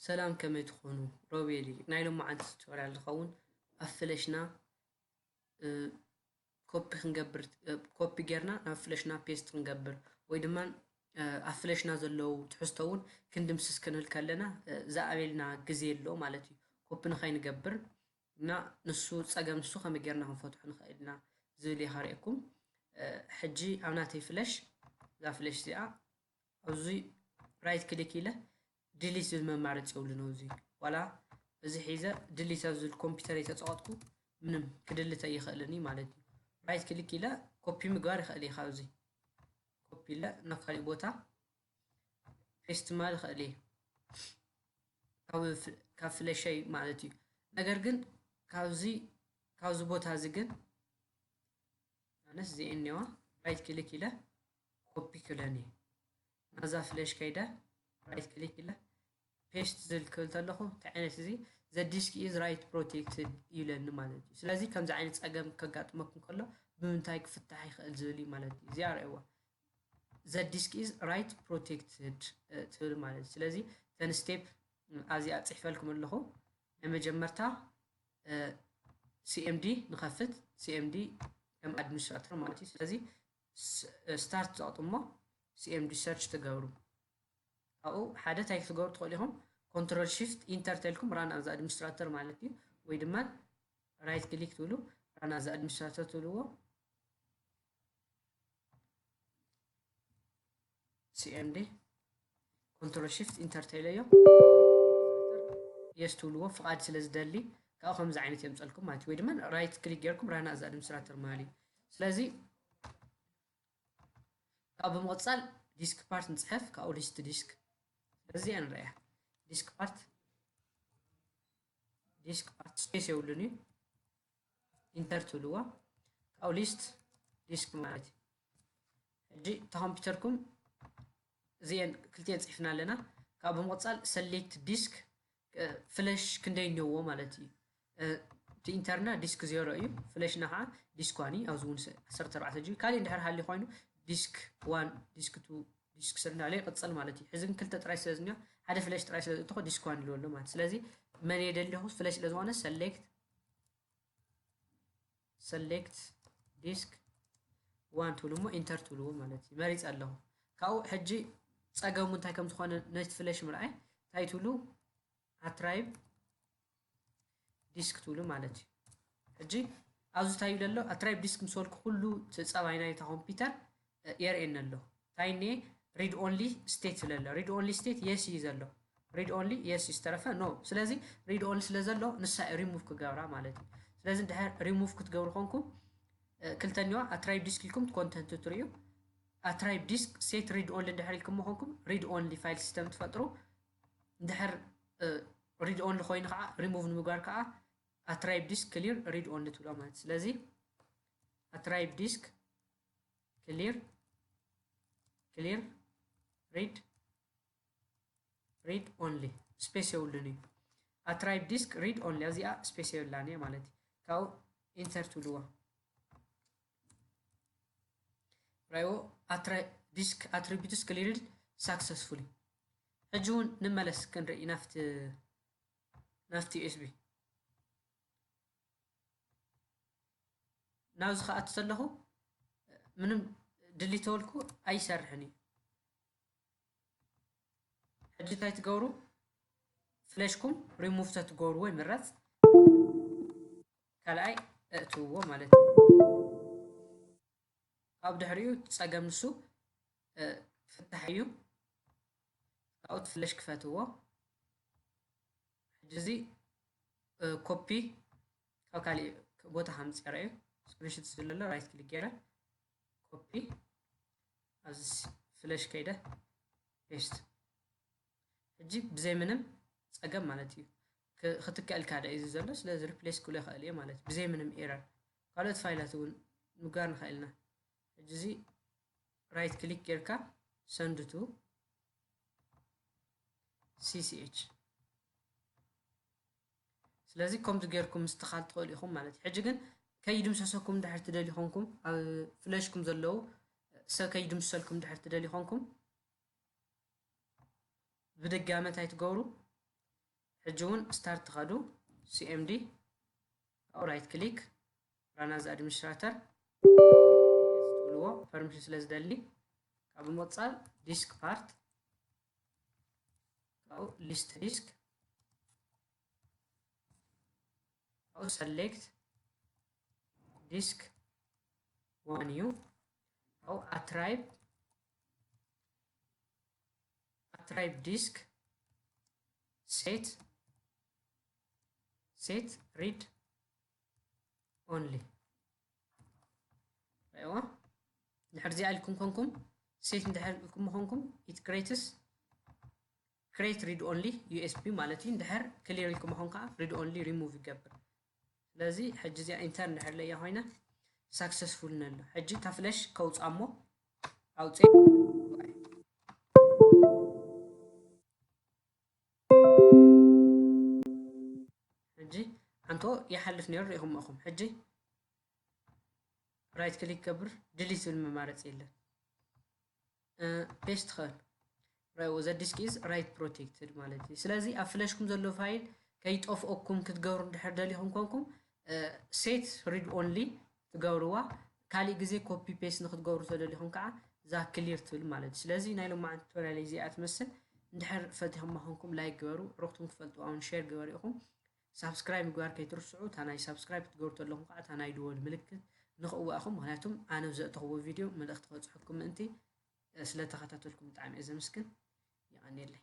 ሰላም፣ ከመይ ትኾኑ? ሮቤል እዩ። ናይ ሎማዓንቲ ቱቶሪያል ዝኸውን ኣብ ፍለሽና፣ እ፣ ኮፒ ክንገብር፣ እ፣ ኮፒ ጌርና ናብ ፍለሽና ፔስት ክንገብር ወይ ድማ፣ እ፣ ኣብ ፍለሽና ዘለዉ ትሕዝቶ እውን ክንድምስስ ክንብል ከለና፣ እ፣ ዝኣበየልና ግዜ ኣሎ ማለት እዩ። ኮፒ ንኸይንገብር እና ንሱ ጸገም ንሱ ከመይ ጌርና ክንፈትሖ ንኽእል ኢና ዝብል እየ ከርእየኩም። እ፣ ሕጂ ኣብ ናተይ ፍለሽ፣ እዛ ፍለሽ እዚኣ ኣብዚ ራይት ክሊክ ኢለ ዲሊት ዝብል መማረፂ የብሉን። ኣብዚ ዋላ እዚ ሒዘ ዲሊት ኣብ ዝብል ኮምፒውተር የተፀቐጥኩ ምንም ክድልት ኣይኽእልን እዩ ማለት እዩ። ራይት ክሊክ ኢለ ኮፒ ምግባር ይኽእል እየ። ካብዚ ኮፒ ኢለ ናብ ካሊእ ቦታ ፔስት ማል ይኽእል እየ ካብ ፍ-፣ ካብ ፍለሸይ ማለት እዩ። ነገር ግን ካብዚ፣ ካብዚ ቦታ እዚ ግን ኣነስ እዚኤን እኒዋ ራይት ክሊክ ኢለ ኮፒ ክብለን እየ። ናዛ ፍለሽ ከይደ ራይት ክሊክ ኢለ ፔስት ዝብል ክብል ተለኹ፣ እንታይ ዓይነት እዚ፣ the disk is write protected ይብለኒ ማለት እዩ። ስለዚ ከምዚ ዓይነት ጸገም ከጋጥመኩም ከሎ ብምንታይ ክፍታሕ ይኽእል ዝብል እዩ ማለት እዩ። እዚኣ ርእይዋ፣ the disk is write protected፣ እ፣ ትብል ማለት እዩ። ስለዚ እተን ስቴፕ፣ እ፣ ኣብዚኣ ጽሒፈልኩም ኣለኹ። ናይ መጀመርታ፣ እ፣ ሲኤምዲ ንኸፍት፣ ሲኤምዲ ከም ኣድሚኒስትራተር ማለት እዩ። ስለዚ ስ-፣ እ፣ ስታርት ዘቕጥሞ ሲኤምዲ ሰርች ትገብሩ። ካብኡ ሓደ እንታይ ክትገብሩ ትኽእሉ ኢኹም? ኮንትሮል ሺፍት ኢንተር ተልኩም ራን ኣዝ ኣድሚኒስትራተር ማለት እዩ። ወይ ድማ ራይት ክሊክ ትብሉ ራን ኣዝ ኣድሚኒስትራተር ትብልዎ። ሲኤምዲ ኮንትሮል ሺፍት ኢንተር ተይለዮ የስ ትብልዎ፣ ፍቓድ ስለ ዝደሊ ካብኡ ከምዚ ዓይነት የምፀልኩም ማለት እዩ። ወይ ድማ ራይት ክሊክ ጌርኩም ራን ኣዝ ኣድሚኒስትራተር ማለት እዩ። ስለዚ ካብኡ ብምቕፃል ዲስክ ፓርት ንፅሕፍ፣ ካብኡ ሊስት ዲስክ። ስለዚ እዚኣ ንረእያ። ዲስክ ፓርት፣ ዲስክ ፓርት ስፔስ የብሉን እዩ። ኢንተር ትብልዎ። ካብኡ ሊስት ዲስክ ማለት እዩ። ሕጂ እታ ኮምፒውተርኩም እዚኤን ክልቲኤን ጽሒፍና ኣለና። ካብኡ ብምቕጻል ሰሌክት ዲስክ፣ እ፣ ፍለሽ ክንደይ እኒኦዎ ማለት እዩ። እ፣ እቲ ኢንተርና ዲስክ ዜሮ እዩ። ፍለሽና ከዓ ዲስክ ዋን እዩ። ኣብዚ እውን ስ-፣ ዓሰርተ ኣርባዕተ ጂቢ። ካሊእ እንድሕር ሃልዩ ኮይኑ ዲስክ ዋን፣ ዲስክ ቱ፣ ዲስክ ስሪ እንዳበለ ይቕጽል ማለት እዩ። ሕዚ ግን ክልተ ጥራይ ስለ ዝኒኦ፣ ሓደ ፍለሽ ጥራይ ስለ ዘእተኹ ዲስክ ዋን ኢሉ ኣሎ ማለት። ስለዚ መን እየ ደሊኹ? ፍለሽ ስለ ዝኾነ ሰሌክት፣ ሰሌክት ዲስክ ዋን ትብሉ እሞ ኢንተር ትብልዎ ማለት እዩ። መሪጸ ኣለኹ። ካብኡ ሕጂ ጸገሙ እንታይ ከም ዝኾነ ነቲ ፍለሽ ምርኣይ እንታይ ትብሉ? ኣትራይቭ ዲስክ ትብሉ ማለት እዩ። ሕጂ ኣብዚ እንታይ ይብል ኣሎ? ኣትራይቭ ዲስክ ምስ በልኩ ኩሉ እቲ ጸባይ ናይታ ኮምፒውተር፣ እ፣ የርእየኒ ኣሎ። እንታይ እኒኤ? ሪድ ኦንሊ ስቴት ዝብል ኣሎ። ሪድ ኦንሊ ስቴት የስ እዩ ዘሎ። ሪድ ኦንሊ የስ እዩ፣ ዝተረፈ ኖ። ስለዚ ሪድ ኦንሊ ስለ ዘሎ ንሳ ሪሙቭ ክገብራ ማለት እዩ። ስለዚ እንድሕር ሪሙቭ ክትገብሩ ኮንኩም፣ እ፣ ክልተ እኒዋ ኣትራይቭ ዲስክ ኢልኩም ኮንተንት ትርእዩ። ኣትራይቭ ዲስክ ሴት ሪድ ኦንሊ እንድሕር ኢልኩም ኮንኩም ሪድ ኦንሊ ፋይል ሲስተም ትፈጥሩ። እንድሕር፣ እ፣ ሪድ ኦንሊ ኮይኑ ከዓ ሪሙቭ ንምግባር ከዓ ኣትራይቭ ዲስክ ክሊር ሪድ ኦንሊ ትብሎ ማለት። ስለዚ ኣትራይቭ ዲስክ ክሊር፣ ክሊር ሪድ፣ ሪድ ኦንሊ ስፔስ የብሉን እዩ። ኣትራይቭ ዲስክ ሪድ ኦንሊ እዚኣ ስፔስ የብላን እያ ማለት እዩ። ካብኡ ኢንተር ትብልዎ። ራይዎ ኣትራይ-፣ ዲስክ ኣትሪቢዩትስ ክሊርድ ሳክሰስፉሊ። ሕጂ እውን ንመለስ ክንርኢ ናፍቲ፣ ናፍቲ ዩ ኤስ ቢ። ናብዚ ክኣቱ ዘለኹ ምንም ድሊት ተበልኩ ኣይሰርሕን እዩ። ሕጂ እንታይ ትገብሩ? ፍለሽኩም ሪሙቭ ተትገብርዎ ይምረጽ። ካልኣይ እእትውዎ ማለት እዩ። ኣብ ድሕሪኡ ጸገም ንሱ፣ እ፣ ፍታሕ እዩ። ካብኡ እቲ ፍለሽ ክፈትዎ። ሕጂ እዚ፣ እ፣ ኮፒ ካብ ካሊእ ቦታ ከምፅእ ርኣዩ። ስክሪንሾት ዝብል ኣሎ፣ ራይት ክሊክ ገይረ ኮፒ፣ ኣብዚ ስ-፣ ፍለሽ ከይደ ፔስት። ሕጂ ብዘይ ምንም ጸገም ማለት እዩ። ክ-፣ ክትክኣልካ ዶ እዩ ዘሎ? ስለዚ ሪፕሌስ ክብሎ ይኽእል እየ ማለት እዩ። ብዘይ ምንም ኤረር። ካልኦት ፋይላት እውን ምግባር ንኽእል ኢና። ሕጂ እዚ ራይት ክሊክ ጌርካ ሰንድ ቱ ሲ ሲ ኤች። ስለዚ ከምዚ ጌርኩም ምስትኻል ትኽእሉ ኢኹም ማለት እዩ። ሕጂ ግን ከይድምሰሰኩም እንድሕር ትደልዩ ኾንኩም፣ ኣብ ፍለሽኩም ዘለዉ ሰብ ከይድምሰልኩም እንድሕር ትደልዩ ኾንኩም፣ ብድጋመ እንታይ ትገብሩ? ሕጂ እውን start ትኸዱ cmd ካብኡ right click run as administrator ትብልዎ permission ስለ ዝደሊ ካብ ምቕፃል disk part ካብኡ list disk ካብኡ select disk one እዩ ካብኡ attrib attrib disk set set read only ኣይዋ ድሕር እዚኣ ኢልኩም ኮንኩም set እንድሕር ኢልኩም ኮንኩም it creates create read only usb ማለት እዩ እንድሕር clear ኢልኩም ኮን ከዓ read only remove ይገብር ስለዚ ሕጂ እዚኣ enter እንድሕር ለያ ኮይና successful ነሎ ሕጂ እታ flash ከውፅኣ እሞ ኣውፅእ ሕጂ ኣንቶ ይሓልፍ ነይሩ ርኢኹም ኢኹም ሕጂ right click ገብር delete ዝብል መማረፂ የለን paste ትኽእል the disk is write protected ማለት እዩ ስለዚ ኣብ flashኩም ዘሎ file ከይጠፍኦኩም ክትገብሩ እንድሕር ደሊኹም ኮንኩም set read only ትገብርዋ ካሊእ ግዜ copy paste ንክትገብሩ ተደሊኹም ከዓ እዛ clear ትብል ማለት እዩ ስለዚ ናይ ሎማዓንቲ tutorial እዚኣ ትመስል እንድሕር ፈቲኹማ ኮንኩም like ግበሩ ሩኽቱም ክፈልጡ እውን share ግበሩ ኢኹም subscribe ምግባር ከይትርስዑ እታ ናይ subscribe ክትገብሩ ተለኹም ከዓ እታ ናይ ደወል ምልክት ንኽእዋእኹም ምክንያቱም ኣነ ብዘእተኽዎ video መልእኽቲ ክበፅሐኩም ምእንቲ ስለተኸታተልኩም ብጣዕሚ እየ ዘመስግን የቐንየለይ